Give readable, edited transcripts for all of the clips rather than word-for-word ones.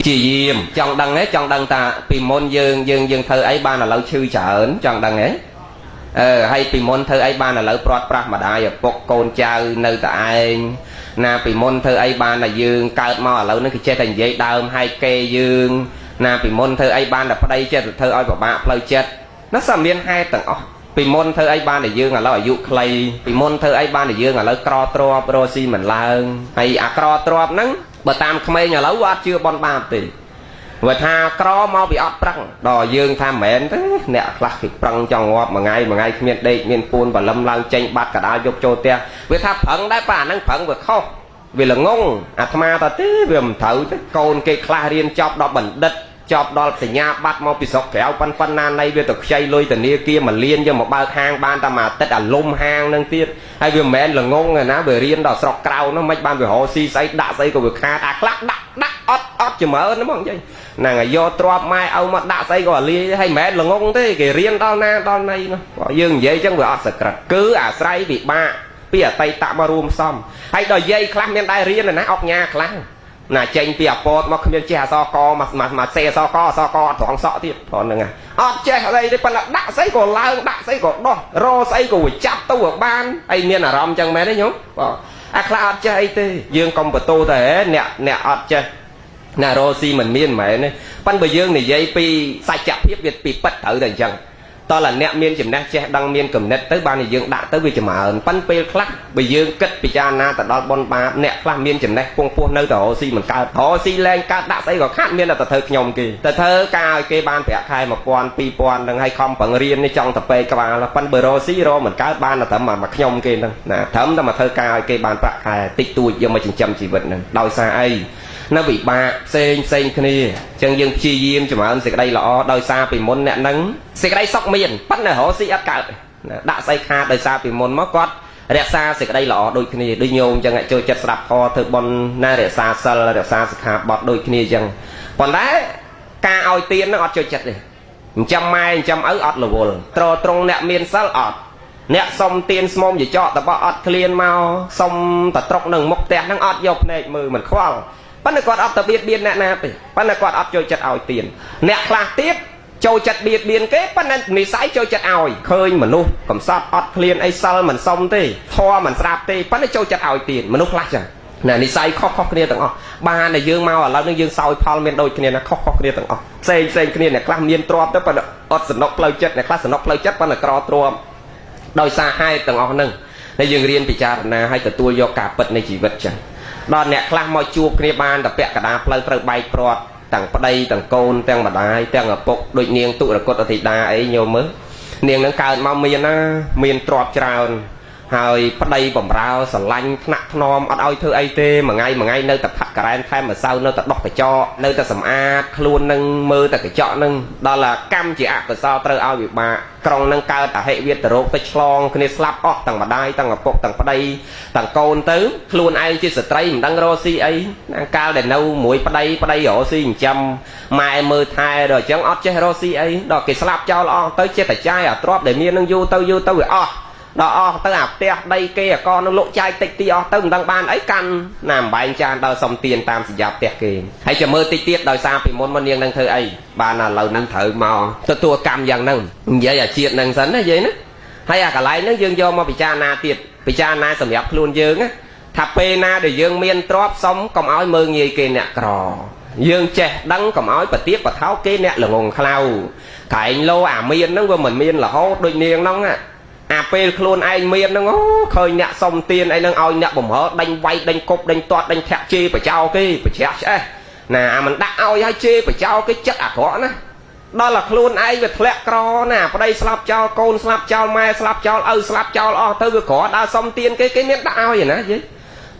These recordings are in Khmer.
ជាយាមចង់ដឹងទេចង់ដឹងតាពីមុនយើងយើងយើងធ្វើអីបានឥឡូវឈឺច្រើនចង់ដឹងទេអឺហើយពីមុនធ្វើអីបានឥឡូវព្រាត់ប្រាស់ម្ដាយឪពុកកូនចៅនៅតែឯងណាពីមុនធ្វើអីបានតែយើងកើតមកឥឡូវនេះគេចេះតែនិយាយដើមហើយគេយើងណាពីមុនធ្វើអីបានតែប្តីចេះតែធ្វើឲ្យពិបាកផ្លូវចិត្តណាសមានហេតុទាំងអស់ពីមុនធ្វើអីបានតែយើងឥឡូវអាយុខ្លីពីមុនធ្វើអីបានតែយើងឥឡូវក្រទ្របរស់ស៊ីមិនឡើងហើយអាក្រទ្របហ្នឹងបើតាមក្មេងឥឡូវអត់ជឿបនបាបទេបើថាក្រមកពីអត់ប្រឹងដល់យើងថាមិនមែនទេអ្នកខ្លះគេប្រឹងចង់ងាប់មួយថ្ងៃមួយថ្ងៃគ្មានដេកមានពួនបលឹមឡើងចេញបាត់កដាលយកចូលផ្ទះវាថាប្រឹងដែរប៉ាអាហ្នឹងប្រឹងវាខុសវាល្ងងអាត្មាថាទេវាមិនត្រូវទេកូនគេខ្លះរៀនចប់ដល់បណ្ឌិតចប់ដល់សញ្ញាបត្រមកពីស្រុកក្រៅប៉ុនប៉ុណ្ណាណៃវាទៅខ្ចីលុយធនាគារមួយលានយកមកបើកហាងបានតែមួយអាទិត្យអាលុំហាងនឹងទៀតហើយវាមិនមែនល្ងងទេណាវារៀនដល់ស្រុកក្រៅនោះមិនបានវារកស៊ីស្អីដាក់ស្អីក៏វាខាតអាខ្លះដាក់ដាក់អត់អត់ចម្រើនហ្មងនិយាយហ្នឹងហើយយកទ្របម៉ែឪមកដាក់ស្អីក៏អាលាយហើយមិនមែនល្ងងទេគេរៀនដល់ណាដល់ណីនោះយើងនិយាយចឹងវាអត់សក្រិតគឺអាស្រ័យវិបាកពីអតីតមករួមផ្សំហើយដល់យាយខ្លះមានដែររៀនណាអុកញ៉ាខ្លះណាចេញពីអាពតមកគ្មានចេះអសកមកមកសេអសកអសកអត់ត្រង់សក់ទៀតព្រោះហ្នឹងអត់ចេះអីទេប៉ុន្តែដាក់ស្អីក៏ឡើងដាក់ស្អីក៏ដោះរស្អីក៏វាចាប់ទៅវាបានអីមានអារម្មណ៍ចឹងមែនទេញោមបាទអាខ្លះអត់ចេះអីទេយើងកុំបន្ទោតែអ្នកអ្នកអត់ចេះណារស៊ីមិនមានមែនទេប៉ុន្តែបើយើងនិយាយពីសច្ចភាពវាពីពិតត្រូវតែអញ្ចឹងតើអ្នកមានចំណេះចេះដឹងមានគំនិតទៅបានយើងដាក់ទៅវាចម្រើនប៉ិនពេលខ្លះបើយើងគិតពិចារណាទៅដល់បុណ្យបាបអ្នកខ្លះមានចំណេះពងពោះនៅតែរកស៊ីមិនកើតរកស៊ីលែងកើតដាក់ស្អីក៏ខាត់មានតែទៅធ្វើខ្ញុំគេទៅធ្វើការឲ្យគេបានប្រាក់ខែ1000 2000ហ្នឹងហើយខំប្រឹងរៀននេះចង់ទៅពេកក្បាលប៉ិនបើរកស៊ីរកមិនកើតបានតែត្រឹមមកខ្ញុំគេហ្នឹងណាត្រឹមតែមកធ្វើការឲ្យគេបានប្រាក់ខែតិចតួចយកមកចិញ្ចឹមជីវិតហ្នឹងដោយសារអីនៅវិបាកផ្សេងផ្សេងគ្នាអញ្ចឹងយើងព្យាយាមចម្រើនសេចក្តីល្អដោយសារពីមុនអ្នកនឹងសេចក្តីសុខមានប៉ុន្តែរកស៊ីអត់កើតដាក់ស្អីខាតដោយសារពីមុនមកគាត់រក្សាសេចក្តីល្អដូចគ្នាដូចញោមអញ្ចឹងចូលចិត្តស្ដាប់ធម៌ធ្វើបុណ្យណារក្សាសិលរក្សាសិក្ខាបទដូចគ្នាអញ្ចឹងប៉ុន្តែការឲ្យទាននឹងអត់ចូលចិត្តទេចិញ្ចឹមម៉ែចិញ្ចឹមឪអត់រវល់ត្រត្រង់អ្នកមានសិលអត់អ្នកសុំទានស្មុំចចកតបអត់ឃ្លានមកសុំតត្រុកនឹងមុខផ្ទះនឹងអត់យកភ្នែកមើលមិនខ្វល់ប៉ុន្តែគាត់អត់ទៅបៀតបៀនអ្នកណាទេប៉ុន្តែគាត់អត់ចូលចិត្តឲ្យទានអ្នកខ្លះទៀតចូលចិត្តបៀតបៀនគេប៉ុន្តែនិស័យចូលចិត្តឲ្យឃើញមនុស្សកំសត់អត់ឃ្លានអីសិលមិនសុំទេធម៌មិនស្រាប់ទេប៉ុន្តែចូលចិត្តឲ្យទានមនុស្សខ្លះចឹងណានិស័យខុសៗគ្នាទាំងអស់បានតែយើងមកឥឡូវនេះយើងសោយផលមានដូចគ្នាណាខុសៗគ្នាទាំងអស់ផ្សេងផ្សេងគ្នាអ្នកខ្លះមានទ្រព្យទៅប៉ុន្តែអត់សំណុកផ្លូវចិត្តអ្នកខ្លះសំណុកផ្លូវចិត្តប៉ុន្តែក្រទ្រព្យដោយសារហេតុទាំងអស់ហ្នឹងដែលយើងរៀនពិចារណាឲ្យទទួលយកការពិតនៃជីវិតចឹងដល់អ្នកខ្លះមកជួបគ្នាបានតែពាក់កណ្ដាលផ្លូវត្រូវបែកព្រាត់ទាំងប្តីទាំងកូនទាំងម្ដាយទាំងឪពុកដូចនាងទុរគតអធិតាអីញោមមើលនាងនឹងកើតមកមានណាមានទ្រព្យច្រើនហើយប្តីបំរើស្រឡាញ់ថ្នាក់ថ្នមអត់ឲ្យធ្វើអីទេមួយថ្ងៃមួយថ្ងៃនៅតែផាត់ការ៉ែនថែមម្សៅនៅតែដោះកញ្ចក់នៅតែសម្អាតខ្លួននឹងមើលតែកញ្ចក់នឹងដល់កម្មជាអកុសលត្រូវឲ្យវិបាកក្រុងនឹងកើតអហិវាតរោគទៅឆ្លងគ្នាស្លាប់អស់ទាំងម្ដាយទាំងឪពុកទាំងប្តីទាំងកូនទៅខ្លួនឯងជាស្ត្រីមិនដឹងរកស៊ីអីណាកាលដែលនៅមួយប្តីប្តីរកស៊ីចិញ្ចឹមម៉ែមើលថែដល់អញ្ចឹងអត់ចេះរកស៊ីអីដល់គេស្លាប់ចោលអស់ទៅចេះតែចាយអាទ្រព្យដែលមាននឹងយូរទៅយូរទៅវាអស់ដល់អស់ទៅអាផ្ទះដីគេអាកនឹងលក់ចាយតិចទីអស់ទៅមិនដឹងបានអីកាន់ណាអំបែងចានដល់សុំទានតាមសញ្ញាផ្ទះគេហើយចាំមើលតិចទៀតដោយសារពីមុនមកនាងនឹងធ្វើអីបានឥឡូវនឹងត្រូវមកទទួលកម្មយ៉ាងហ្នឹងនិយាយអាជាតិហ្នឹងសិនណានិយាយណាហើយអាកន្លែងហ្នឹងយើងយកមកពិចារណាទៀតពិចារណាសម្រាប់ខ្លួនយើងណាថាពេលណាដែលយើងមានទ្រព្យសុំកុំឲ្យមើងងាយគេអ្នកក្រយើងចេះដឹងកុំឲ្យប្រទៀបប្រថោគេអ្នកល្ងងខ្លៅក្រែងលោអាមានហ្នឹងវាមិនមានរហូតដូចនាងហ្នឹងអាពេលខ្លួនឯងមានហ្នឹងអូឃើញអ្នកសុំទានអីហ្នឹងឲ្យអ្នកបំរើដេញវាយដេញគប់ដេញទាត់ដេញធាក់ជេរបចោគេប្រជ្រះឆ្អេះណាអាមិនដាក់ឲ្យឲ្យជេរបចោគេចិត្តអាក្រក់ណាដល់តែខ្លួនឯងវាធ្លាក់ក្រណាប្តីស្លាប់ចោលកូនស្លាប់ចោលម៉ែស្លាប់ចោលឪស្លាប់ចោលអស់ទៅវាក្រដើរសុំទានគេគេមានដាក់ឲ្យណាយី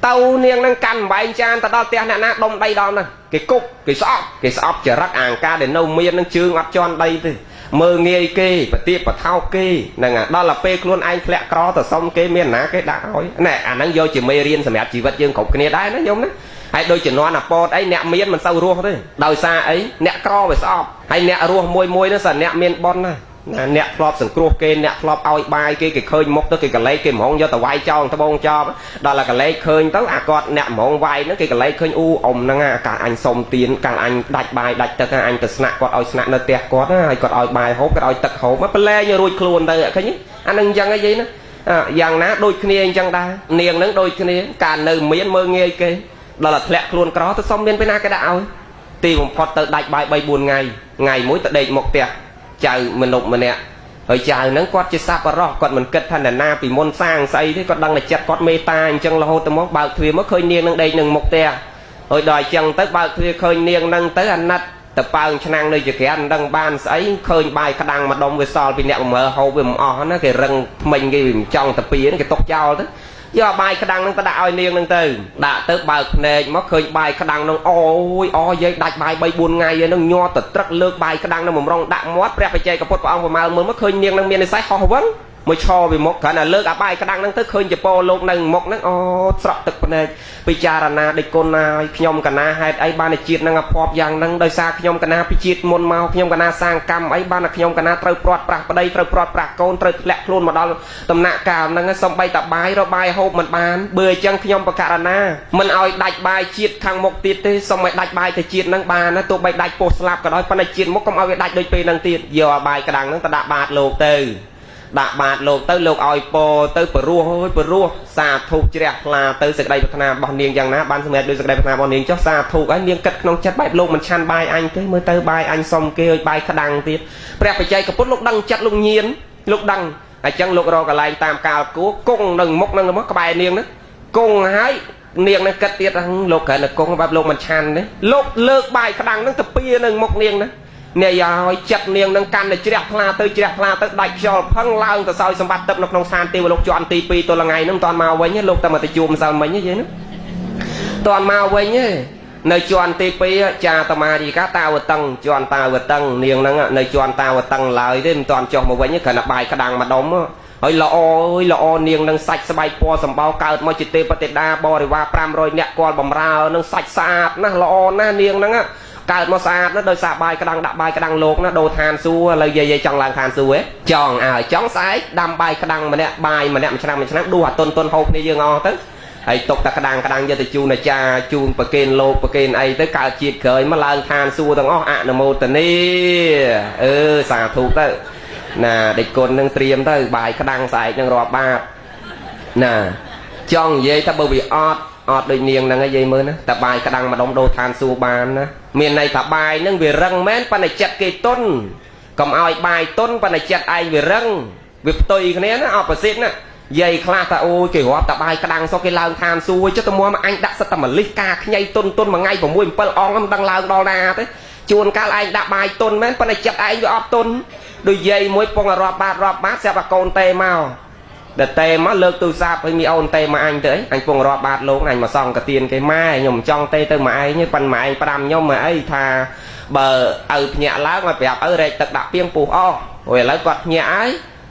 ទៅនាងហ្នឹងកាន់បែងចានទៅដល់ផ្ទះអ្នកណាដុំដីដល់ហ្នឹងគេគប់គេស្អប់គេស្អប់ចរិតអាងការដែលនៅមានហ្នឹងជើងអត់ជន់ដីទេមើងងាយគេប្រទៀបប្រថោគេហ្នឹងដល់ទៅពេលខ្លួនឯងធ្លាក់ក្រទៅសុំគេមានណាគេដាក់ឲ្យណែអាហ្នឹងយកជាមេរៀនសម្រាប់ជីវិតយើងគ្រប់គ្នាដែរណាញោមណាហើយដូចជំនាន់អាពតអីអ្នកមានមិនសូវរស់ទេដោយសារអីអ្នកក្រវាស្អប់ហើយអ្នករស់មួយមួយហ្នឹងសិនអ្នកមានបុណ្យណា ណាអ្នកធ្លាប់សង្គ្រោះគេអ្នកធ្លាប់ឲ្យបាយគេគេឃើញមុខទៅគេកលេចគេហ្មងយកទៅវាយចោលត្បូងចប់ដល់តែកលេចឃើញទៅអាគាត់អ្នកហ្មងវាយហ្នឹងគេកលេចឃើញអ៊ូអ៊ំហ្នឹងកាលអញសុំទៀនកាលអញដាច់បាយដាច់ទឹកអញទៅស្នាក់គាត់ឲ្យស្នាក់នៅផ្ទះគាត់ហើយគាត់ឲ្យបាយហូបគាត់ឲ្យទឹកហូបមកប្លែងរួចខ្លួនទៅឃើញអានឹងអញ្ចឹងឯងណាយ៉ាងណាដូចគ្នាអញ្ចឹងដែរនាងនឹងដូចគ្នាកាលនៅមានមើងងាយគេដល់តែធ្លាក់ខ្លួនក្រទៅសុំមានពេលណាគេដាក់ឲ្យទីបំផុតទៅដាច់បាយ3 4ថ្ងៃថ្ងៃមួយទៅដេកមកផ្ទះចៅមនុស្សម្នាក់ហើយចៅហ្នឹងគាត់ជាសប្បុរសគាត់មិនគិតថាអ្នកណាពីមុនសាងស្អីទេគាត់ដឹងតែចិត្តគាត់មេត្តាអញ្ចឹងរហូតទៅមកបើកទ្វារមកឃើញនាងនឹងដេកនឹងមុខផ្ទះហើយដល់អញ្ចឹងទៅបើកទ្វារឃើញនាងនឹងទៅអាណិតទៅប៉ើងឆ្នាំងនៅចក្រានមិនដឹងបានស្អីឃើញបាយក្តាំងម្ដុំវាសល់ពីអ្នកបំរើហូបវាមិនអស់ណាគេរឹងថ្មិញគេវាមិនចង់ទៅពីគេຕົកចោលទៅយកបាយក្តាំងនឹងទៅដាក់ឲ្យនាងនឹងទៅដាក់ទៅបើកភ្នែកមកឃើញបាយក្តាំងនឹងអូយអយាយដាច់បាយ3 4ថ្ងៃហ្នឹងញ័រទៅត្រឹកលើកបាយក្តាំងនឹងបំរុងដាក់មាត់ព្រះបច្ចេកពុទ្ធព្រះអង្គប្រមាលមើលមកឃើញនាងនឹងមាននិស័យហោះវឹងមួយឈរពីមុខគ្រាន់តែលើកអាបាយក្តាំងហ្នឹងទៅឃើញចពោលោកនៅមុខហ្នឹងអូស្រក់ទឹកភ្នែកពិចារណាដេចគុណហើយខ្ញុំកណាហេតុអីបានជាតិហ្នឹងអភ័ព្វយ៉ាងហ្នឹងដោយសារខ្ញុំកណាពីជាតិមុនមកខ្ញុំកណាសាងកម្មអីបានខ្ញុំកណាត្រូវព្រាត់ប្រាសប្តីត្រូវព្រាត់ប្រាសកូនត្រូវធ្លាក់ខ្លួនមកដល់ដំណាក់កាលហ្នឹងសំបីតាបាយរបាយហូបមិនបានបើអញ្ចឹងខ្ញុំបករណាមិនឲ្យដាច់បាយជាតិខាងមុខទៀតទេសុំឲ្យដាច់បាយទៅជាតិហ្នឹងបានណាទោះបីដាច់ពោះស្លាប់ក៏ដោយប៉ុន្តែជាតិមុខកុំឲ្យវាដាច់ដូចពេលហ្នឹងទៀតយកអាបាយក្តាំងហ្នឹងទៅដាក់បាតលោកទៅដាក់បាតលោកទៅលោកឲ្យពោទៅព្រោះអើយព្រោះសាធុជ្រះថ្លាទៅសេចក្តីប្រាថ្នារបស់នាងយ៉ាងណាបានសម្រេចដោយសេចក្តីប្រាថ្នារបស់នាងចុះសាធុហើយនាងគិតក្នុងចិត្តបែបលោកមិនឆាន់បាយអញទេមើលទៅបាយអញសុំគេឲ្យបាយក្តាំងទៀតព្រះបច្ចេកពុទ្ធលោកដឹងចិត្តលោកញៀនលោកដឹងអញ្ចឹងលោករកកន្លែងតាមកាលគួគង់នឹងមុខនឹងមកក្បែរនាងហ្នឹងគង់ហើយនាងនឹងគិតទៀតលោកគ្រាន់តែគង់បែបលោកមិនឆាន់ទេលោកលើកបាយក្តាំងហ្នឹងទៅពៀនឹងមុខនាងហ្នឹងអ្នកយ៉ាឲ្យចិត្តនាងនឹងកាន់តែជ្រះថ្លាទៅជ្រះថ្លាទៅដាច់ខ្យល់ផឹងឡើងទៅសោយសម្បត្តិទឹកនៅក្នុងស្ថានទេវលោកជាន់ទី2ទល់ថ្ងៃហ្នឹងមិនតាន់មកវិញលោកតែមកទៅជួបម្សិលមិញទេយើងតាន់មកវិញទេនៅជាន់ទី2ចាតមារីកាតាវតឹងជាន់តាវតឹងនាងហ្នឹងនៅជាន់តាវតឹងឡើយទេមិនតាន់ចុះមកវិញគ្រាន់តែបាយក្តាំងម្ដុំហើយល្អអើយល្អនាងនឹងសាច់ស្បែកពណ៌សម្បោកើតមកជាទេពទេតាបរិវារ500នាក់គាល់បំរើនឹងសាច់ស្អាតណាស់ល្អណាស់នាងហ្នឹងកើតមកស្អាតណាស់ដោយសារបាយក្តាំងដាក់បាយក្តាំងលោកណាដូរឋានសួគ៌ឥឡូវយាយចង់ឡើងឋានសួគ៌ទេចង់អើចង់ស្អែកដាំបាយក្តាំងម្នាក់បាយម្នាក់មួយឆ្នាំមួយឆ្នាំដួសអាតុនតុនហូបគ្នាយើងអស់ទៅហើយຕົកតែក្តាំងក្តាំងយកទៅជូនអាចារ្យជូនប្រគេនលោកប្រគេនអីទៅកើតជាតិក្រោយមកឡើងឋានសួគ៌ទាំងអស់អនុមោទនីអឺសាធុទៅណាដេចគុណនឹងត្រៀមទៅបាយក្តាំងស្អែកនឹងរាប់បាតណាចង់និយាយថាបើវាអត់ដូចនាងហ្នឹងឯងយាយមើលណាតែបាយក្តាំងម្ដុំដូរឋានសួគ៌បានណាមានន័យថាបាយហ្នឹងវារឹងមែនប៉ុន្តែចិត្តគេទុនកុំឲ្យបាយទុនប៉ុន្តែចិត្តឯងវារឹងវាផ្ទុយគ្នាណាអបសិទ្ធណាយាយខ្លះថាអូយគេរាប់តែបាយក្តាំងសុកគេឡើងឋានសួគ៌ចុះទៅមកអញដាក់សិតតែម្លិះកាខ្ញីទុនទុនមួយថ្ងៃ6 7អង្គមិនដឹងឡើងដល់ណាទេជួនកាលឯងដាក់បាយទុនមែនប៉ុន្តែចិត្តឯងវាអត់ទុនដូចយាយមួយពងរាប់បាតរាប់បាតស្រាប់តែកូនទេមកដល់ទេមកលើកទូរស័ព្ទឲ្យមីអូនទេមកអញទៅអីអញពងរាប់បាតលោកអញមកសង់កាទៀនគេម៉ែខ្ញុំមិនចង់ទេទៅមកឯងទេប៉ិនម៉ែឯងផ្ដាំខ្ញុំមកអីថាបើឪភ្ញាក់ឡើងមកប្រាប់ឪរែកទឹកដាក់ពីងពុះអស់អូយឥឡូវគាត់ភ្ញាក់ហើយ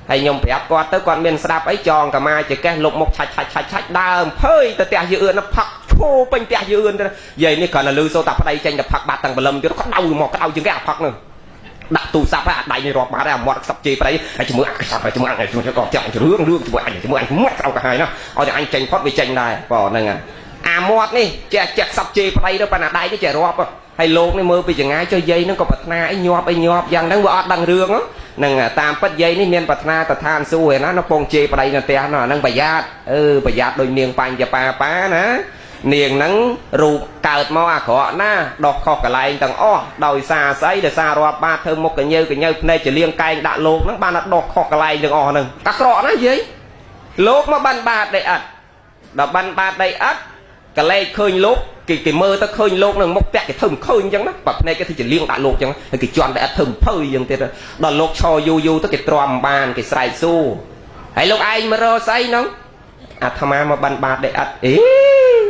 ហើយខ្ញុំប្រាប់គាត់ទៅគាត់មានស្ដាប់អីចងកាមាចកេះលុបមុខឆាច់ឆាច់ឆាច់ឆាច់ដើមភើយទៅផ្ទះយឺអឿនផឹកឈោពេញផ្ទះយឺអឿនទៅយាយនេះគ្រាន់តែលឺសូរតាប្តីចេញទៅផឹកបាត់តាំងព្រលឹមទៀតក្តៅមកក្តៅជាងគេអាផឹកនោះដាក់ទូរស័ព្ទហើយអាដៃនេះរាប់បាត់ហើយអាមាត់ខ្សឹបជេរប្តីហើយជាមួយអាខ្សឹបហើយជាមួយអញជាមួយក៏ចាក់រឿងរឿងជាមួយអញជាមួយអញមាត់ក្តៅក្រហាយណាឲ្យតែអញចេញផុតវាចេញដែរបើហ្នឹងអាមាត់នេះចេះចេះខ្សឹបជេរប្តីទៅប៉ុន្តែដៃនេះចេះរាប់ហើយលោកនេះមើលពីចងាយចុះយាយហ្នឹងក៏ប្រាថ្នាអីញាប់អីញាប់យ៉ាងហ្នឹងវាអត់ដឹងរឿងហ្នឹងតាមពិតយាយនេះមានប្រាថ្នាទៅឋានសួគ៌ឯណានៅពងជេរប្តីនៅផ្ទះនោះអាហ្នឹងប្រយ័ត្នអឺប្រយ័ត្នដូចនាងបញ្ញបាបាណានាងហ្នឹងរូបកើតមកអាក្រក់ណាដោះខុសកន្លែងទាំងអស់ដោយសារស្អីដោយសាររាប់បាតធ្វើមុខកញើកញើភ្នែកចលៀងកែងដាក់លោកហ្នឹងបានដោះខុសកន្លែងទាំងអស់ហ្នឹងអាក្រក់ណាយាយលោកមកបានបាតដីអត់ដល់បានបាតដីអត់កលែកឃើញលោកគេមើលទៅឃើញលោកនឹងមុខផ្ទះគេធ្វើមិនឃើញអញ្ចឹងណាបើភ្នែកគេធ្វើចលៀងដាក់លោកអញ្ចឹងហើយគេជន់តែអត់ធ្វើមិនភើយអញ្ចឹងទៀតដល់លោកឈរយូរយូរទៅគេទ្រាំបានគេស្រែកសួរហើយលោកឯងមករកស្អីហ្នឹងអាត្មាមកបានបាតដីអត់អី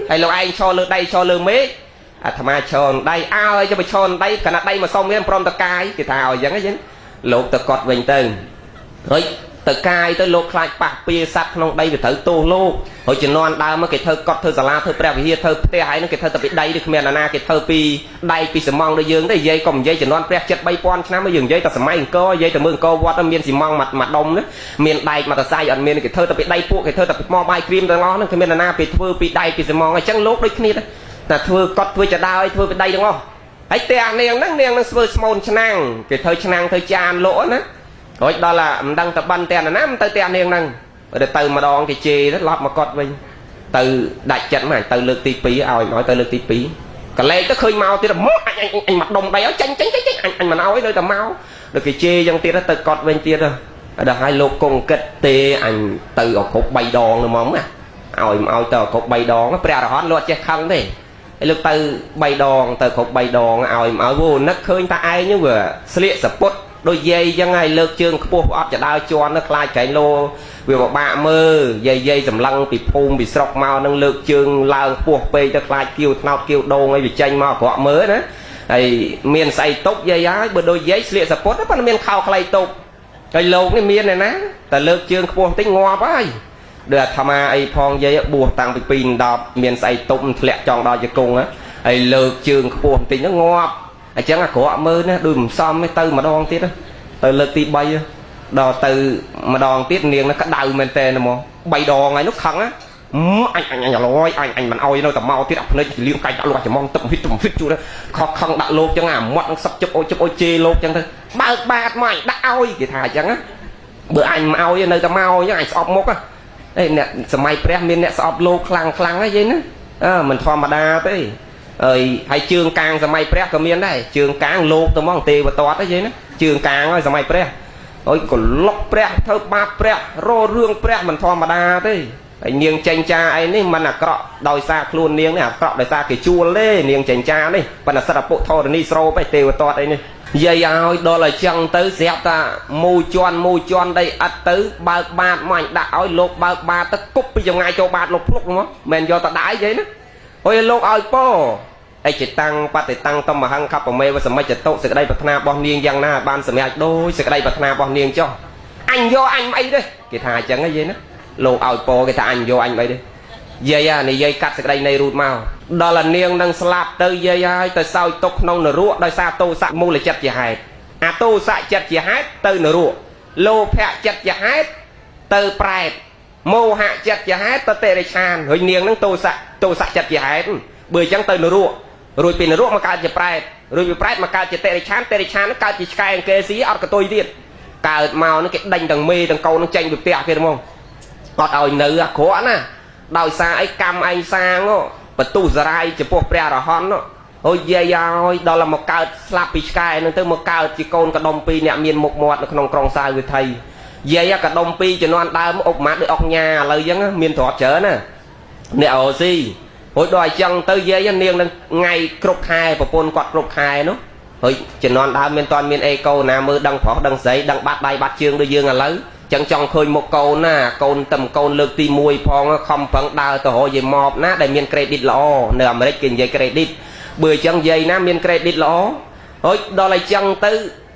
ហើយលោកឯងឈរលើដីឈរលើមេឃអាត្មាឈរដៃអើយទៅឈរដៃកណាដៃមកសុំវាព្រមតកាយគេថាឲ្យអញ្ចឹងអញ្ចឹងលោកទៅកត់វិញទៅហើយ ទៅកាយទៅលោកខ្លាចប៉ះពៀសัตว์ក្នុងដីវាត្រូវទោសលោកហើយជំនាន់ដើមគេធ្វើកត់ធ្វើសាលាធ្វើព្រះវិហារធ្វើផ្ទះហើយនឹងគេធ្វើតែពីដីឬគ្មានអាណាគេធ្វើពីដែកពីសំងដូចយើងទេនិយាយកុំនិយាយជំនាន់ព្រះចិត្ត3000ឆ្នាំយើងនិយាយតែសម័យអង្គរនិយាយតែមើលអង្គរវត្តមានស៊ីម៉ងមួយដុំណាមានដែកមួយតសៃអត់មានគេធ្វើតែពីដីពួកគេធ្វើតែពីថ្មបាយក្រៀមទាំងអស់ហ្នឹងគ្មានអាណាគេធ្វើពីដែកពីសំងអញ្ចឹងលោកដូចគ្នាតែធ្វើកត់ធ្វើចដើធ្វើពីដីទាំងអស់ហើយផ្ទះនាងហ្នឹងនាងនឹងស្វើស្មូនឆ្នាំងគេធ្វើឆ្នាំងធ្វើចានលក់ណារួចដល់អាមិនដឹងតបិនផ្ទះណាមិនទៅផ្ទះនាងហ្នឹងទៅម្ដងគេជេរទៅឡប់មកកត់វិញទៅដាច់ចិត្តមកទៅលើកទី2ឲ្យមកទៅលើកទី2កលែកទៅឃើញមកទៀតមកអញអញមកដុំដីឲ្យចាញ់ចាញ់ចាញ់អញអញមិនឲ្យនៅតែមកដល់គេជេរយ៉ាងទៀតទៅកត់វិញទៀតដល់ឲ្យលោកគង់គិតទេអញទៅឲ្យគ្រប់3ដងទៅហ្មងណាឲ្យមកឲ្យទៅគ្រប់3ដងព្រះអរហន្តលោកចេះខឹងទេហើយលោកទៅ3ដងទៅគ្រប់3ដងឲ្យមកឲ្យវនឹកឃើញតាឯងហ្នឹងវាស្លៀកសពុតដូចយាយចឹងហើយលើកជើងខ្ពស់អត់ចដើជន់ខ្លាចក្រែងលោវាពិបាកមើលយាយយាយសម្លឹងពីភូមិពីស្រុកមកនឹងលើកជើងឡើងខ្ពស់ពេកទៅខ្លាចគៀវថ្នោតគៀវដូងអីវាចេញមកអាក្រក់មើលណាហើយមានស្អីតុបយាយហើយបើដូចយាយស្លៀកសពុតប៉ុន្តែមានខោខ្លីតុបហើយលោកនេះមានឯណាតែលើកជើងខ្ពស់បន្តិចងាប់ហើយដូចអាត្មាអីផងយាយបួសតាំងពី2 10មានស្អីតុបធ្លាក់ចង់ដល់ជង្គង់ហើយលើកជើងខ្ពស់បន្តិចហ្នឹងងាប់អញ្ចឹងអាក្រក់មើលណាដូចមិនសមទេទៅម្ដងទៀតទៅលើកទី3ដល់ទៅម្ដងទៀតនាងនោះក្តៅមែនតើហ្មង3ដងហើយនោះខឹងណាអញអញអញឡយអញអញមិនអោយនៅតែមកទៀតអាភ្នែកលៀងកាច់ដាក់លោកច្មងទឹកហ៊ីតហ៊ីតជួខកខឹងដាក់លោកចឹងអាមាត់នឹងសឹកជិបអូជិបអូជេលោកចឹងទៅបើកបាតមកអញដាក់ឲ្យគេថាអញ្ចឹងណាបើអញមិនអោយនៅតែមកអញ្ចឹងអញស្អប់មុខអេអ្នកសម័យព្រះមានអ្នកស្អប់លោកខ្លាំងខ្លាំងហ្នឹងយាយណាអើមិនធម្មតាទេហើយហើយជើងកាងសម័យព្រះក៏មានដែរជើងកាងលោកទៅហ្មងទេវទត្តហ្នឹងយាយណាជើងកាងហើយសម័យព្រះហើយកលុកព្រះធ្វើបាបព្រះរោរឿងព្រះមិនធម្មតាទេហើយនាងចេញចាអីនេះមិនអាក្រក់ដោយសារខ្លួននាងនេះអាក្រក់ដោយសារគេជួលទេនាងចេញចានេះប៉ុន្តែសិទ្ធពុធរណីស្រូបឯទេវទត្តអីនេះយាយឲ្យដល់ឲ្យចឹងទៅស្រាប់តាមូជន់មូជន់ដីអត់ទៅបើកបាតមកអញដាក់ឲ្យលោកបើកបាតទៅគប់ពីចងាយចូលបាតលោកភ្លុកហ្មងមិនយកទៅដាក់អីយាយណាអុយលោកឲ្យពោអិចតាំងបតិតាំងតំមហង្ខបមេវសមិច្ចតុសេចក្តីប្រាថ្នារបស់នាងយ៉ាងណាបានសម្រេចដោយសេចក្តីប្រាថ្នារបស់នាងចុះអញយកអញមិនអីទេគេថាអញ្ចឹងហ៎យាយណាលោកឲ្យពោគេថាអញយកអញមិនអីទេយាយអានិយាយកាត់សេចក្តីនៃរូតមកដល់អានាងនឹងស្លាប់ទៅយាយហើយទៅសោយទុកក្នុងនរកដោយសារទោសៈមូលចិត្តជាហេតុអាទោសៈចិត្តជាហេតុទៅនរកលោភៈចិត្តជាហេតុទៅប្រែតមោហៈចិត្តជាហេតុទៅតិរិឆានហើយនាងនឹងទោសៈទោសៈចិត្តជាហេតុបើអញ្ចឹងទៅនរករួចពីនរកមកកើតជាប្រែតរួចពីប្រែតមកកើតជាតិរិឆានតិរិឆាននឹងកើតជាឆ្កែអង្គេស៊ីអត់កតុយទៀតកើតមកនឹងគេដេញទាំងមេទាំងកូននឹងចេញពីផ្ទះគេហ្មងអត់ឲ្យនៅអាក្រក់ណាដោយសារអីកម្មឯងសាងបន្ទុសរាយចំពោះព្រះអរហន្តអូយយាយឲ្យដល់មកកើតស្លាប់ពីឆ្កែនឹងទៅមកកើតជាកូនកដុំពីរអ្នកមានមុខមាត់នៅក្នុងក្រុងសាវត្ថីយាយកដុំពីរជំនាន់ដើមឧបមាដូចអុកញ៉ាឥឡូវអញ្ចឹងមានទ្រព្យច្រើនណាអ្នកអូស៊ីរួចដល់អញ្ចឹងទៅយាយនាងនឹងថ្ងៃគ្រប់ខែប្រពន្ធគាត់គ្រប់ខែនោះហើយជំនាន់ដើមមានតាន់មានអេកូណាមើលដឹងប្រុសដឹងស្រីដឹងបាត់ដៃបាត់ជើងដូចយើងឥឡូវចឹងចង់ឃើញមុខកូនណាកូនតំកូនលើកទី1ផងខំប្រឹងដើរទៅរកយាយម៉បណាដែលមានក្រេឌីតល្អនៅអាមេរិកគេនិយាយក្រេឌីតបើអញ្ចឹងយាយណាមានក្រេឌីតល្អហើយដល់អញ្ចឹងទៅ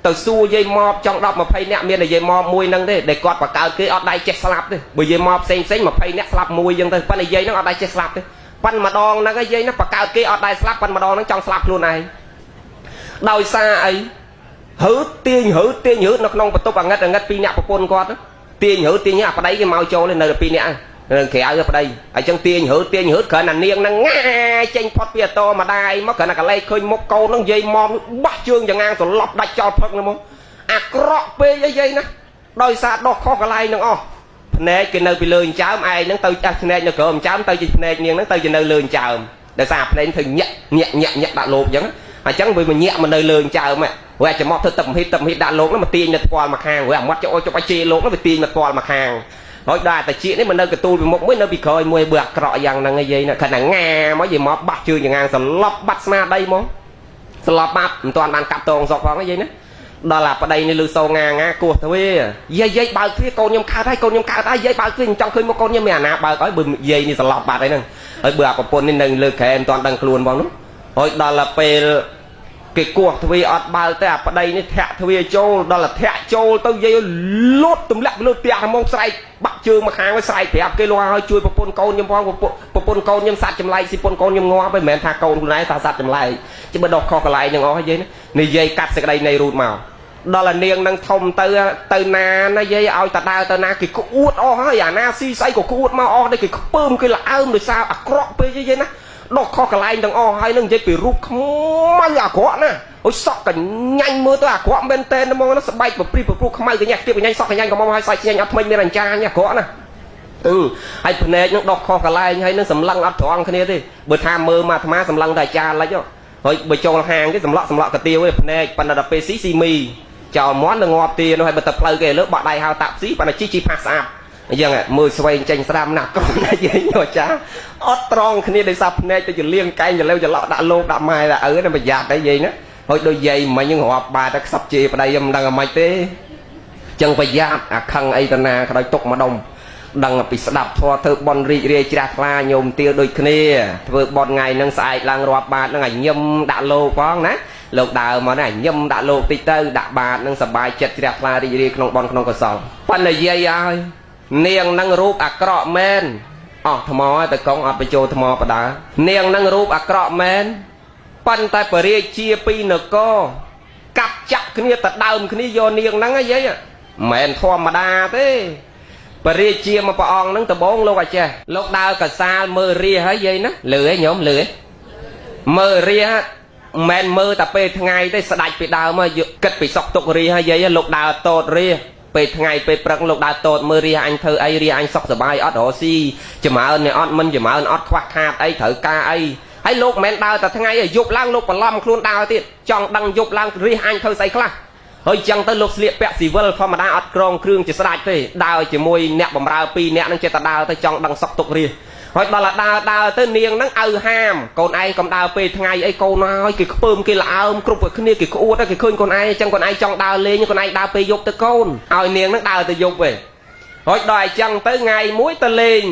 ទៅសួរយាយម៉បចង់10 20នាក់មានតែយាយម៉បមួយហ្នឹងទេដែលគាត់បង្កើតគេអត់ដៃចេះស្លាប់ទេបើយាយម៉បផ្សេងផ្សេង20នាក់ស្លាប់មួយអញ្ចឹងទៅប៉ុន្តែយាយហ្នឹងអត់ដៃចេះស្លាប់ទេប៉ិនម្ដងហ្នឹងយាយណាបង្កើតគេអត់ដៃស្លាប់ប៉ិនម្ដងហ្នឹងចង់ស្លាប់ខ្លួនឯងដោយសារអីហឺទាញហឺទាញហឺនៅក្នុងបន្ទប់អាងឹតអាងឹតពីរនាក់ប្រពន្ធគាត់ទាញហឺទាញអាប្តីគេមកចូលនៅតែពីរនាក់នៅក្រៅប្តីអញ្ចឹងទាញហឺទាញហឺគ្រាន់តែនាងហ្នឹងងាចេញផុតពីអតម្ដាយមកគ្រាន់តែកលែកឃើញមុខកូនហ្នឹងយាយមុំបះជើងចងាងសន្លប់ដាច់ចោលផឹកហ្នឹងមកអាក្រក់ពេកអីយាយណាដោយសារដោះខុសកន្លែងហ្នឹងអស់ភ្នែកគេនៅពីលើអញ្ចើមឯងហ្នឹងទៅចាស់ភ្នែកនៅក្រោមអញ្ចើមទៅជាភ្នែកនាងហ្នឹងទៅជានៅលើអញ្ចើមដោយសារភ្នែកធ្វើញាក់ញាក់ញាក់ញាក់ដាក់លោបអញ្ចឹងអញ្ចឹងវាមកញាក់មកនៅលើអញ្ចើមព្រោះអាចមកធ្វើទឹកមហិតទឹកមហិតដាក់លោកហ្នឹងមកទាញនៅថ្ពាល់មកខាងព្រោះអាមាត់ចូលចុកឲ្យជេរលោកហ្នឹងវាទាញមកថ្ពាល់មកខាងហើយដល់តែជាតិនេះមកនៅកទូលពីមុខមួយនៅពីក្រោយមួយបើអាក្រក់យ៉ាងហ្នឹងឯងយាយណាខណៈងាមកយាយមកបាក់ជើងចងាងសន្លប់បាត់ស្មារតីមកសន្លប់បាត់មិនទាន់បានកាប់តងសក់ផងឯងយាយណាដល់អាប្តីនេះលឺសូងាងាគោះទ្វាយាយយាយបើកទ្វាកូនខ្ញុំកើតហើយកូនខ្ញុំកើតហើយយាយបើកទ្វាចង់ឃើញមកកូនខ្ញុំមានអាណាបើកឲ្យបើយាយនេះសន្លប់បាត់ហើយហ្នឹងហើយបើអាប្រពន្ធនេះនៅលើក្រែមិនទាន់ដឹងខ្លួនផងនោះហើយដល់ពេល គេគោះទ្វារអត់បើកទេអាប្តីនេះធាក់ទ្វារចូលដល់តែធាក់ចូលទៅយាយលូតទម្លាក់លើផ្ទះហ្មងស្រែកបាក់ជើងមកខាងវិញស្រែកប្រាប់គេលោកឲ្យជួយប្រពន្ធកូនខ្ញុំផងប្រពន្ធកូនខ្ញុំសัตว์ចម្លែកស៊ីប្រពន្ធកូនខ្ញុំងាប់ហើយមិនមែនថាកូនខ្លួនឯងថាសัตว์ចម្លែកជិះបើដោះខុសកន្លែងហ្នឹងអស់យាយនិយាយកាត់សេចក្តីនៃរូតមកដល់អានាងនឹងធំទៅទៅណាណាយាយឲ្យតដើទៅណាគេក្អួតអស់ហើយអាណាស៊ីស្អីក៏ក្អួតមកអស់ដែរគេខ្ពើមគេល្អើមដោយសារអាក្រក់ពេកយាយណាដោះខុសកន្លែងទាំងអស់ហើយនឹងនិយាយពីរូបខ្មៅអាក្រក់ណាអូយសក់កញ្ញាញ់មើលទៅអាក្រក់មែនតើហ្មងណាស្បែកប្រព្រីប្រព្រោះខ្មៅកញ្ញាខ្ទាបកញ្ញាញ់សក់កញ្ញាញ់ក៏មកហើយសាច់ញ៉ាញ់អត់ថ្មីមានអញ្ចាញអាក្រក់ណាអឺហើយភ្នែកនឹងដោះខុសកន្លែងហើយនឹងសម្លឹងអត់ត្រង់គ្នាទេបើថាមើលមកអាត្មាសម្លឹងតែអាចារ្យលិចហើយបើចូលហាងគេសម្លក់សម្លក់កាទៀវឯភ្នែកប៉ុន្តែដល់ពេលស៊ីស៊ីមីចោលមន់នឹងងាប់ទានោះហើយបើទៅផ្លូវគេលើបក់ដៃហៅតាក់ស៊ីប៉ុន្តែជីជីផាសស្អាតអញ្ចឹងមើលស្វែងចេញស្ដាំណាស់ក្រុមណាយាយអាចារ្យអត់ត្រង់គ្នាដោយសារភ្នែកទៅជាលៀងកែងចលើចឡក់ដាក់លោកដាក់ម៉ែដាក់ឪណាប្រយ័ត្នតែយាយណាហើយដូចយាយមិញហ្នឹងរាប់បាតតែខ្សឹបជេរប្តីមិនដឹងអាម៉េចទេចឹងប្រយ័ត្នអាខឹងអីតាណាក៏ដោយទុកម្ដុំដឹងពីស្ដាប់ធម៌ធ្វើបន់រីករាយជ្រះថ្លាញោមទាលដូចគ្នាធ្វើបន់ថ្ងៃហ្នឹងស្អែកឡើងរាប់បាតហ្នឹងឲ្យញឹមដាក់លោកផងណាលោកដើរមកណាញឹមដាក់លោកតិចទៅដាក់បាតហ្នឹងសប្បាយចិត្តជ្រះថ្លារីករាយក្នុងបន់ក្នុងកុសលប៉ុន្តែយាយហើយនាងហ្នឹងរូបអាក្រក់មែនអស់ថ្មហើយតកងអត់បញ្ចូលថ្មបដានាងហ្នឹងរូបអាក្រក់មែនប៉ុន្តែបរិជាពីនគរកាប់ចាក់គ្នាទៅដើមគ្នាយកនាងហ្នឹងយាយមិនធម្មតាទេបរិជាមកព្រះអង្គហ្នឹងដបងលោកអាចេះលោកដើរកសាលមើលរាហើយយាយណាលឺឯងញោមលឺឯងមើលរាមិនមើលតែពេលថ្ងៃទេស្ដាច់ពីដើមមកគិតពីសុកទុករាហើយយាយលោកដើរតតរាពេលថ្ងៃពេលព្រឹកលោកដើរតតមើលរាអញធ្វើអីរាអញសុខសប្បាយអត់រកស៊ីចម្រើននេះអត់មិនចម្រើនអត់ខ្វះខាតអីត្រូវការអីហើយលោកមិនដើរតែថ្ងៃឯងយប់ឡើងលោកបន្លំខ្លួនដើរទៀតចង់ដឹងយប់ឡើងរាអញធ្វើស្អីខ្លះហើយចឹងទៅលោកស្លៀកពាក់ស៊ីវិលធម្មតាអត់ក្រងគ្រឿងជាស្ដាច់ទេដើរជាមួយអ្នកបំរើពីរអ្នកនឹងចេះតែដើរទៅចង់ដឹងសុកទុករាហើយដល់ដើរដើរទៅនាងហ្នឹងឪហាមកូនឯងកុំដើរពេលថ្ងៃអីកូនហើយគេខ្ពើមគេល្អើមគ្រប់តែគ្នាគេក្អួតគេឃើញកូនឯងចឹងកូនឯងចង់ដើរលេងកូនឯងដើរពេលយប់ទៅកូនឲ្យនាងហ្នឹងដើរទៅយប់វិញហើយដល់អញ្ចឹងទៅថ្ងៃមួយទៅលេង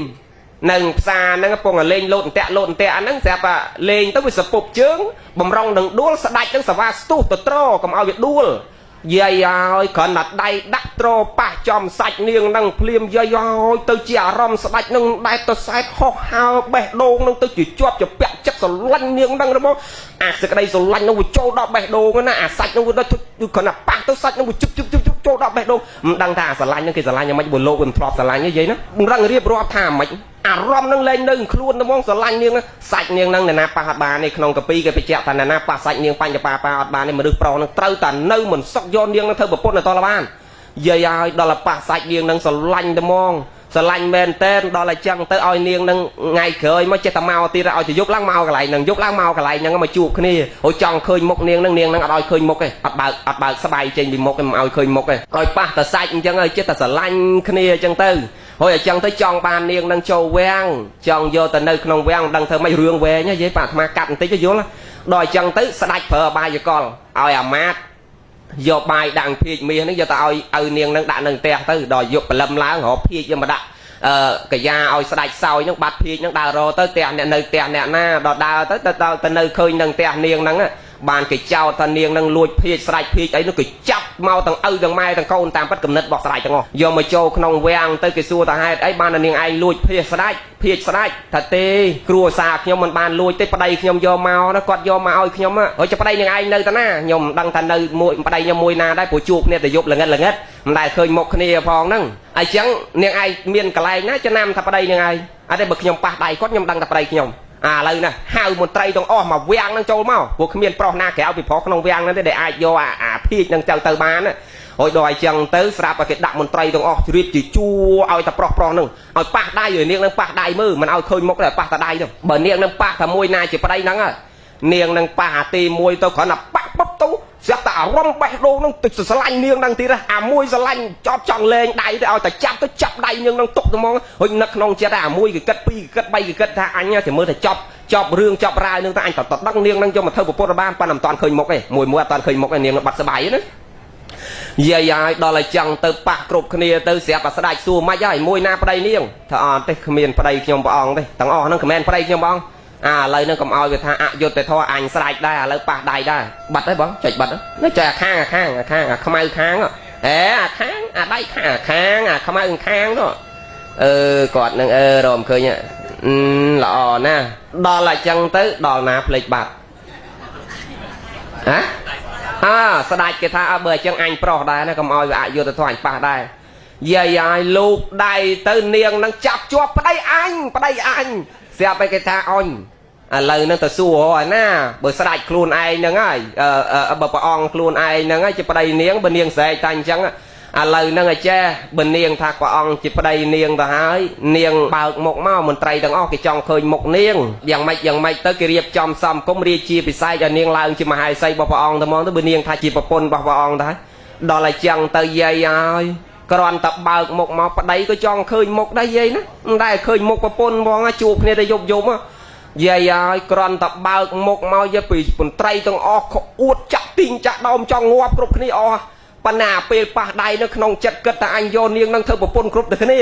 នឹងផ្សារហ្នឹងកំពុងតែលេងលោតអន្ទាក់លោតអន្ទាក់ហ្នឹងស្រាប់តែលេងទៅវាសពុបជើងបំរុងនឹងដួលស្ដាច់ហ្នឹងសវ៉ាស្ទុះទៅត្រកុំឲ្យវាដួលយាយហើយគ្រាន់តែដៃដាក់ត្រប៉ះចំសាច់នាងនឹងភ្លាមយាយហើយទៅជាអារម្មណ៍ស្ដាច់នឹងដែតទៅសែតហោះហើបេះដូងនឹងទៅជាជាប់ជាពាក់ចិត្តស្រឡាញ់នាងនឹងរបស់អាសេចក្តីស្រឡាញ់នឹងវាចូលដល់បេះដូងណាអាសាច់នឹងវាដល់គ្រាន់តែប៉ះទៅសាច់នឹងវាជឹបជឹបជឹបចូលដល់បេះដូងមិនដឹងថាអាស្រឡាញ់នឹងគេស្រឡាញ់យ៉ាងម៉េចបើលោកវាមិនធ្លាប់ស្រឡាញ់ទេយាយណាមិនដឹងរៀបរាប់ថាម៉េចអារម្មណ៍នឹងលែងនៅខ្លួនទៅហ្មងស្រឡាញ់នាងសាច់នាងនឹងអ្នកណាប៉ះអត់បានទេក្នុងកាពីគេបញ្ជាក់ថាអ្នកណាប៉ះសាច់នាងបញ្ញបាប៉ះអត់បានទេមនុស្សប្រុសនឹងត្រូវតែនៅមិនសុកយកនាងនឹងធ្វើប្រពន្ធទៅតបានយាយឲ្យដល់ប៉ះសាច់នាងនឹងស្រឡាញ់ទៅហ្មងស្រឡាញ់មែនតែនដល់តែចឹងទៅឲ្យនាងនឹងថ្ងៃក្រោយមកចេះតែមកទៀតឲ្យទៅយប់ឡើងមកកន្លែងហ្នឹងយប់ឡើងមកកន្លែងហ្នឹងមកជួបគ្នាអូចង់ឃើញមុខនាងនឹងនាងនឹងអត់ឲ្យឃើញមុខទេអត់បើកអត់បើកស្បែកចេញពីមុខទេមិនឲ្យឃើញមុខទេឲ្យប៉ះតែសាច់អញ្ចឹងឲ្យចេះតែស្រឡាញ់គ្នាអញ្ចឹងទៅហើយអញ្ចឹងទៅចង់បាននាងនឹងចូលវាំងចង់យកទៅនៅក្នុងវាំងមិនដឹងធ្វើម៉េចរឿងវែងយាយប៉ាអាត្មាកាត់បន្តិចទៅយល់ដល់អញ្ចឹងទៅស្ដាច់ប្រើអបាយកលឲ្យអាមាត្យយកបាយដាក់ភាជមាសហ្នឹងយកទៅឲ្យឪនាងហ្នឹងដាក់នៅផ្ទះទៅដល់យកព្រលឹមឡើងរកភាជយកមកដាក់កាយាឲ្យស្ដាច់សោយហ្នឹងបាត់ភាជហ្នឹងដើររទៅផ្ទះអ្នកនៅផ្ទះអ្នកណាដល់ដើរទៅទៅនៅឃើញនឹងផ្ទះនាងហ្នឹងបានគេចោទថានាងនឹងលួចភាជស្ដាច់ភាជអីនោះគេចាប់មកទាំងឪទាំងម៉ែទាំងកូនតាមពិតគំនិតរបស់ស្ដាច់ទាំងអស់យកមកចូលក្នុងវាំងទៅគេសួរថាហេតុអីបាននាងឯងលួចភាជស្ដាច់ភាជស្ដាច់ថាទេគ្រួសារខ្ញុំមិនបានលួចទេប្តីខ្ញុំយកមកណាគាត់យកមកឲ្យខ្ញុំហើយចុះប្តីនាងឯងនៅតាណាខ្ញុំមិនដឹងថានៅមួយប្តីខ្ញុំមួយណាដែរព្រោះជួបគ្នាតែយប់ល្ងិតល្ងិតមិនដែលឃើញមុខគ្នាផងហ្នឹងអញ្ចឹងនាងឯងមានកន្លែងណាចំណាំថាប្តីនាងឯងអត់ទេបើខ្ញុំប៉ះដៃគាត់ខ្ញុំដឹងថាប្តីខ្ញុំអាឥឡូវណាហៅមន្ត្រីទាំងអស់មកវាំងហ្នឹងចូលមកព្រោះគ្មានប្រុសណាក្រៅពីប្រុសក្នុងវាំងហ្នឹងទេដែលអាចយកអាភាជហ្នឹងទៅបានហើយដល់អញ្ចឹងទៅស្រាប់តែគេដាក់មន្ត្រីទាំងអស់ជ្រាបជាជួរឲ្យតែប្រុសប្រុសហ្នឹងឲ្យប៉ះដៃឲ្យនាងហ្នឹងប៉ះដៃមើលមិនឲ្យឃើញមុខទេប៉ះតែដៃទៅបើនាងហ្នឹងប៉ះតែមួយណាជាប្តីហ្នឹងនាងហ្នឹងប៉ះអាទីមួយទៅគ្រាន់តែប៉ះពុបទៅស្រាប់តែអារម្មណ៍បេះដូងហ្នឹងទៅស្រឡាញ់នាងហ្នឹងទៀតអាមួយស្រឡាញ់ចប់ចង់លែងដៃទៅឲ្យតែចាប់ទៅចាប់ដៃនាងហ្នឹងទុកទៅហ្មងហើយនឹកក្នុងចិត្តអាមួយគេគិតពីរគេគិតបីគេគិតថាអញចាំមើលតែចប់ចប់រឿងចប់រាវនឹងតែអញតតដឹងនាងហ្នឹងយកមកធ្វើប្រពន្ធបានប៉ុន្តែមិនតាន់ឃើញមុខទេមួយមួយអត់តាន់ឃើញមុខទេនាងបាត់ស្បៃណាយាយហើយដល់ឲ្យចឹងទៅប៉ះគ្រប់គ្នាទៅស្រាប់តែស្ដាច់សួរម៉េចហើយមួយណាប្តីនាងថាអត់ទេគ្មានប្តីខ្ញុំព្រះអង្គទេទាំងអស់ហ្នឹងគ្មានប្តីខ្ញុំព្រះអង្គ អាឥឡូវហ្នឹងកុំឲ្យវាថាអយុត្តិធម៌អញស្រែកដែរឥឡូវប៉ះដៃដែរបាត់ហើយបងចុចបាត់នេះចុចអាខាងអាខាងអាខាងអាខ្មៅខាងអេអាខាងអាដៃខាងអាខាងអាខ្មៅខាងនោះអឺគាត់នឹងអឺរមឃើញល្អណាស់ដល់អញ្ចឹងទៅដល់ណាភ្លេចបាត់ហ៎អើស្ដាច់គេថាអើបើអញ្ចឹងអញប្រុសដែរណាកុំឲ្យវាអយុត្តិធម៌អញប៉ះដែរយាយឲ្យលូកដៃទៅនាងនឹងចាប់ជាប់ប្តីអញប្តីអញស្រាប់ឲ្យគេថាអញឥឡូវហ្នឹងទៅសួរហើយណាបើស្ដាច់ខ្លួនឯងហ្នឹងហើយបើព្រះអង្គខ្លួនឯងហ្នឹងហើយជាប្តីនាងបើនាងស្រែកតែអញ្ចឹងឥឡូវហ្នឹងឲ្យចេះបើនាងថាព្រះអង្គជាប្តីនាងទៅហើយនាងបើកមុខមកមន្ត្រីទាំងអស់គេចង់ឃើញមុខនាងយ៉ាងម៉េចយ៉ាងម៉េចទៅគេរៀបចំសំគុំរាជាពិសេសឲ្យនាងឡើងជាមហេសីរបស់ព្រះអង្គទៅហ្មងទៅបើនាងថាជាប្រពន្ធរបស់ព្រះអង្គទៅហើយដល់ឲ្យចឹងទៅយាយហើយគ្រាន់តែបើកមុខមកប្តីក៏ចង់ឃើញមុខដែរយាយណាមិនដែលឃើញមុខប្រពន្ធហ្មងជួបគ្នាតែយប់យប់យាយហើយគ្រាន់តែបើកមុខមកយាយពីមន្ត្រីទាំងអស់ក្អួតចាក់ទីងចាក់ដោមចង់ងាប់គ្រប់គ្នាអស់ប៉ុន្តែពេលប៉ះដៃនៅក្នុងចិត្តគិតថាអញយកនាងនឹងធ្វើប្រពន្ធគ្រប់តែគ្នា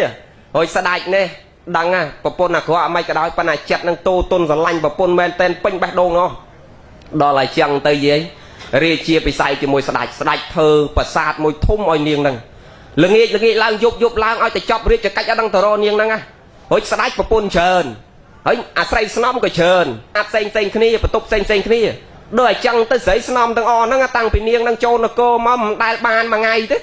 ហើយស្ដាច់នេះដឹងហ่ะប្រពន្ធអាក្រក់មិនក៏ដោយប៉ុន្តែចិត្តនឹងតូទុនស្រឡាញ់ប្រពន្ធមែនតែនពេញបេះដូងនោះដល់ឲ្យចឹងទៅយាយរាជាពិស័យជាមួយស្ដាច់ស្ដាច់ធ្វើប្រាសាទមួយធំឲ្យនាងនឹងល្ងាចល្ងាចឡើងយប់យប់ឡើងឲ្យតែចប់រាជកិច្ចអត់ដឹងទៅរនាងហ្នឹងណារួចស្ដាច់ប្រពន្ធច្រើនហើយអាស្រីស្នំក៏ច្រើនអាផ្សេងផ្សេងគ្នាបន្ទប់ផ្សេងផ្សេងគ្នាដូចអញ្ចឹងទៅស្រីស្នំទាំងអស់ហ្នឹងតាំងពីនាងនឹងចូលនគរមកមិនដែលបានមួយថ្ងៃទេ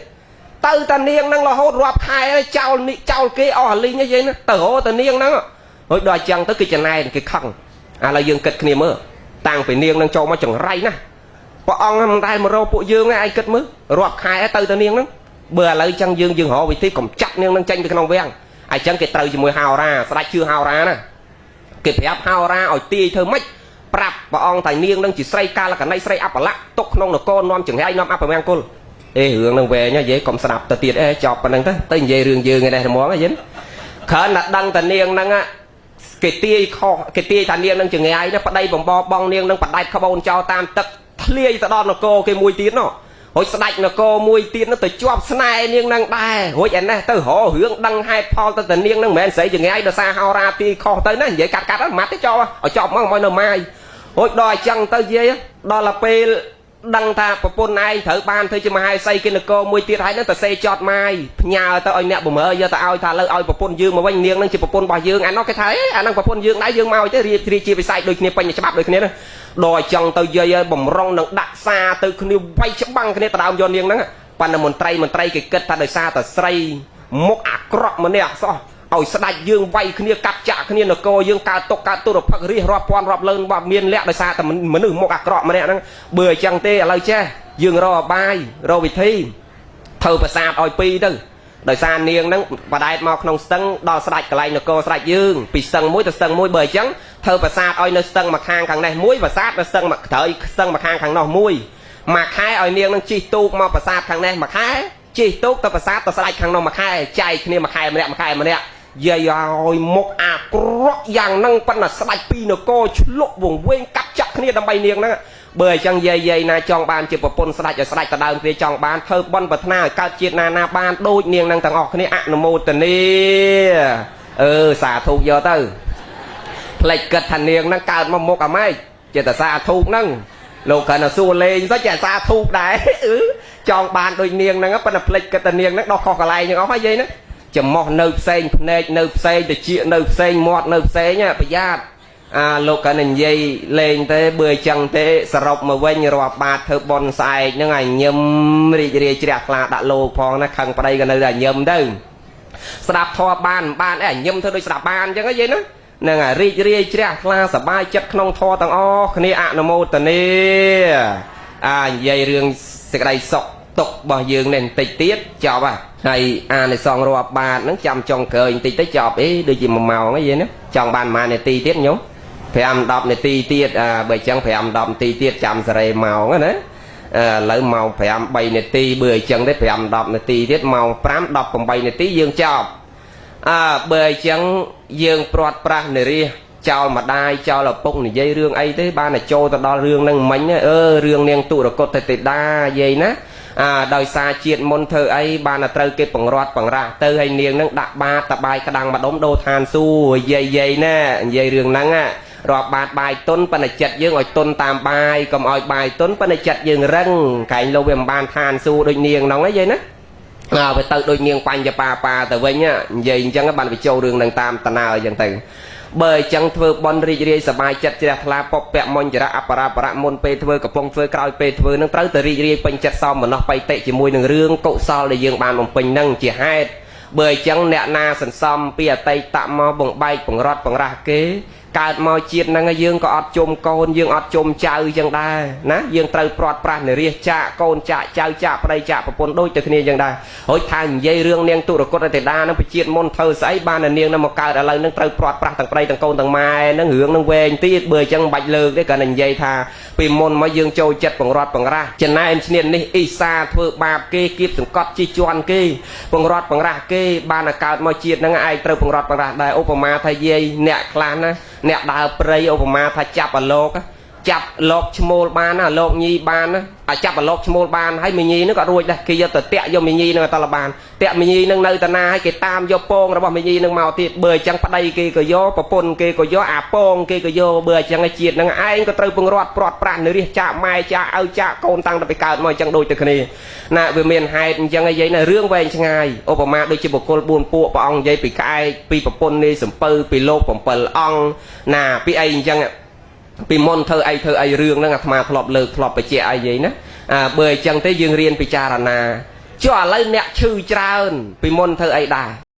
ទៅតានាងនឹងរហូតរាប់ខែចោលនេះចោលគេអស់អាលីងឯងណាទៅរហូតតានាងហ្នឹងរួចដល់អញ្ចឹងទៅគេចំណែនគេខឹងឥឡូវយើងគិតគ្នាមើលតាំងពីនាងនឹងចូលមកចង្រៃណាព្រះអង្គមិនដែលមករកពួកយើងឯងគិតមើលរាប់ខែទៅតានាងហ្នឹងបើឥឡូវចឹងយើងយើងរកវិធីកំចាត់នាងនឹងចេញពីក្នុងវាំងអញ្ចឹងគេត្រូវជាមួយហោរាស្ដេចជឿហោរាណាគេប្រាប់ហោរាឲ្យទាយធ្វើម៉េចប្រាប់ព្រះអង្គថានាងនឹងជាស្រីកាលកណីស្រីអបលៈទុកក្នុងនគរនាំចង្រៃនាំអពមង្គលអេរឿងនឹងវែងនិយាយកុំស្ដាប់ទៅទៀតអេចប់ប៉ុណ្្នឹងទៅទៅនិយាយរឿងយើងឯនេះហ្មងយល់គ្រាន់តែដឹងតានាងហ្នឹងគេទាយខុសគេទាយថានាងនឹងចង្រៃណាប្តីបំបបងនាងនឹងបដែតក្បូនចោលតាមទឹកធ្លាយទៅដល់នគរគេមួយទៀតនោះរួចស្ដាច់នគរមួយទៀតនោះទៅជាប់ស្នេហ៍នាងនឹងដែររួចឯនេះទៅរករឿងដឹងហេតុផលទៅតានាងនឹងមិនមែនស្រីចង្រៃដោយសារហោរាទាយខុសទៅណានិយាយកាត់កាត់ម៉ាត់ទេចោលឲ្យចប់មកមកនៅម៉ាយរួចដល់អញ្ចឹងទៅយាយដល់ពេលដឹងថាប្រពន្ធឯងត្រូវបានធ្វើជាមហេសីគេនគរមួយទៀតហើយនឹងទៅសេចតម៉ាយផ្ញើទៅឲ្យអ្នកបំរើយកទៅឲ្យថាលើឲ្យប្រពន្ធយើងមកវិញនាងនឹងជាប្រពន្ធរបស់យើងអានោះគេថាអេអានឹងប្រពន្ធយើងដែរយើងមកឲ្យទេរាជាវិស័យដូចគ្នាពេញច្បាប់ដូចគ្នាណាដល់អញ្ចឹងទៅយាយឲ្យបំរុងនឹងដាក់សារទៅគ្នាវាយច្បាំងគ្នាទៅដើមយកនាងហ្នឹងប៉ុន្តែមន្ត្រីគេគិតថាដោយសារតែស្រីមុខអាក្រក់ម្នាក់សោះឲ្យស្ដាច់យើងវាយគ្នាកាត់ចាក់គ្នានគរយើងកើតទុកកើតទុរភឹករាសរាប់ពាន់រាប់លើនបើមានលក្ខដោយសារតែមនុស្សមុខអាក្រក់ម្នាក់ហ្នឹងបើអញ្ចឹងទេឥឡូវចេះយើងរកអបាយរកវិធីធ្វើប្រាសាទឲ្យពីរទៅដោយសារនាងហ្នឹងបដែតមកក្នុងស្ទឹងដល់ស្ដាច់កន្លែងនគរស្ដាច់យើងពីស្ទឹងមួយទៅស្ទឹងមួយបើអញ្ចឹងធ្វើប្រាសាទឲ្យនៅស្ទឹងមួយខាងខាងនេះមួយប្រាសាទនៅស្ទឹងមួយត្រូវស្ទឹងមួយខាងខាងនោះមួយមួយខែឲ្យនាងនឹងជិះទូកមកប្រាសាទខាងនេះមួយខែជិះទូកទៅប្រាសាទទៅស្ដាច់ខាងនោះមួយខែចែកគ្នាមួយខែម្នាក់មួយខែម្នាក់យាយឲ្យមុខអាក្រក់យ៉ាងហ្នឹងប៉ុន្តែស្ដាច់ពីនគរឆ្លក់វង្វេងកាត់ចាក់គ្នាដើម្បីនាងហ្នឹងបើអញ្ចឹងយាយយាយណាចង់បានជាប្រពន្ធស្ដាច់ឲ្យស្ដាច់ទៅដើមគ្នាចង់បានធ្វើបុណ្យប្រាថ្នាឲ្យកើតជាតិណាណាបានដូចនាងហ្នឹងទាំងអស់គ្នាអនុមោទនាអឺសាធុយកទៅផ្លេចគិតថានាងហ្នឹងកើតមកមុខអាម៉េចចេះតែសាធុហ្នឹងលោកគ្រាន់តែសួរលេងសោះចេះសាធុដែរអឺចង់បានដូចនាងហ្នឹងប៉ុន្តែផ្លេចគិតថានាងហ្នឹងដោះខុសកន្លែងហ្នឹងអស់ហើយយាយណាចំោះនៅផ្សេងភ្នែកនៅផ្សេងតិចនៅផ្សេងមាត់នៅផ្សេងប្រយ័ត្នអាលោកក៏និយាយលេងទេបើអញ្ចឹងទេសរុបមកវិញរាប់បាតធ្វើបុណ្យស្អែកហ្នឹងឲ្យញឹមរីករាយជ្រះថ្លាដាក់លោកផងណាខឹងប្តីក៏នៅតែញឹមទៅស្ដាប់ធម៌បានមិនបានអីញឹមធ្វើដូចស្ដាប់បានអញ្ចឹងយាយណាហ្នឹងហើយរីករាយជ្រះថ្លាសប្បាយចិត្តក្នុងធម៌ទាំងអស់គ្នាអនុមោទនាអានិយាយរឿងសេចក្តីសុខទុក្ខរបស់យើងនេះបន្តិចទៀតចប់ហើយអានិសង្សរាប់បាតហ្នឹងចាំចុងក្រោយបន្តិចទៅចប់អីដូចជា1ម៉ោងអីយាយណាចង់បានប៉ុន្មាននាទីទៀតញោម5 10នាទីទៀតបើអញ្ចឹង5 10នាទីទៀតចាំសេរីម៉ោងណាឥឡូវម៉ោង5 3នាទីបើអញ្ចឹងទេ5 10នាទីទៀតម៉ោង5 18នាទីយើងចប់បើអញ្ចឹងយើងព្រាត់ប្រាសនារីចោលម្ដាយចោលឪពុកនិយាយរឿងអីទេបានតែចូលទៅដល់រឿងហ្នឹងមិញអឺរឿងនាងទុរគតទេតាយាយណាដោយសារជាតិមុនធ្វើអីបានតែត្រូវគេបង្រាត់បង្រាស់ទៅហើយនាងនឹងដាក់បាតតបាយក្តាំងម្ដុំដូរឋានសួគ៌យាយយាយណានិយាយរឿងហ្នឹង រាប់បាតបាយទុនប៉ុន្តែចិត្តយើងឲ្យទុនតាមបាយកុំឲ្យបាយទុនប៉ុន្តែចិត្តយើងរឹងកែងលោកវាមិនបានឋានសួគ៌ដូចនាងហ្នឹងឯងយាយណាអើវាទៅដូចនាងបញ្ញបាបាទៅវិញនិយាយអញ្ចឹងបានវាចូលរឿងនឹងតាមតណើអញ្ចឹងទៅបើអញ្ចឹងធ្វើបន់រីករាយសប្បាយចិត្តជ្រះថ្លាពពៈមញ្ចរៈអបរាបរៈមុនពេលធ្វើកំពុងធ្វើក្រោយពេលធ្វើនឹងត្រូវតែរីករាយពេញចិត្តសមមនោបៃតិជាមួយនឹងរឿងកុសលដែលយើងបានបំពេញនឹងជាហេតុបើអញ្ចឹងអ្នកណាសន្សំពីអតីតមកបង្បែកបង្រត់បង្រាស់គេកើតមកជាតិហ្នឹងយើងក៏អត់ជុំកូនយើងអត់ជុំចៅអញ្ចឹងដែរណាយើងត្រូវព្រាត់ប្រាសនរាជចាកកូនចាកចៅចាកប្តីចាកប្រពន្ធដូចតែគ្នាអញ្ចឹងដែរហើយថានិយាយរឿងនាងទុរគតទេតាហ្នឹងប្រជាជាតិមុនធ្វើស្អីបាននាងហ្នឹងមកកើតឥឡូវហ្នឹងត្រូវព្រាត់ប្រាសទាំងប្តីទាំងកូនទាំងម៉ែហ្នឹងរឿងហ្នឹងវែងទៀតបើអញ្ចឹងមិនបាច់លើកទេគ្រាន់តែនិយាយថាពីមុនមកយើងចូលចិត្តបង្រត់បង្រាស់ចំណែនឈ្នាននេះអ៊ីសាធ្វើបាបគេគៀបសង្កត់ជិះជាន់គេបង្រត់បង្រាស់គេបានតែកើតមកជាតិហ្នឹងឯងត្រូវបង្រត់បង្រាស់ដែរឧបមាថាយាយអ្នកខ្លះណាអ្នកដើរព្រៃឧបមាថាចាប់អាលោកចាប់លោកឈ្មោលបានណាលោកញីបានណាអាចចាប់អាលោកឈ្មោលបានហើយមីញីហ្នឹងក៏រួចដែរគេយកទៅតាក់យកមីញីហ្នឹងឲ្យតលបានតាក់មីញីហ្នឹងនៅតាណាហើយគេតាមយកពងរបស់មីញីហ្នឹងមកទៀតបើអញ្ចឹងប្តីគេក៏យកប្រពន្ធគេក៏យកអាពងគេក៏យកបើអញ្ចឹងឯជាតិហ្នឹងឯងក៏ត្រូវពង្រត់ព្រាត់ប្រាសនរាជចាកម៉ែចាកឪចាកកូនតាំងតែពីកើតមកអញ្ចឹងដូចតែគ្នាណាវាមានហេតុអញ្ចឹងឯងនិយាយណារឿងវែងឆ្ងាយឧបមាដូចជាបុគ្គល4ពួកព្រះអង្គនិយាយពីក្អែកពីប្រពន្ធនាយសំពៅពីលោក7អង្គណាពីអីអញ្ចឹងពីមុនធ្វើអីធ្វើអីរឿងហ្នឹងអាត្មាធ្លាប់លើកធ្លាប់បញ្ជាក់អីយាយណាអាបើអញ្ចឹងទេយើងរៀនពិចារណាចុះឥឡូវអ្នកឈឺច្រើនពីមុនធ្វើអីដែរ។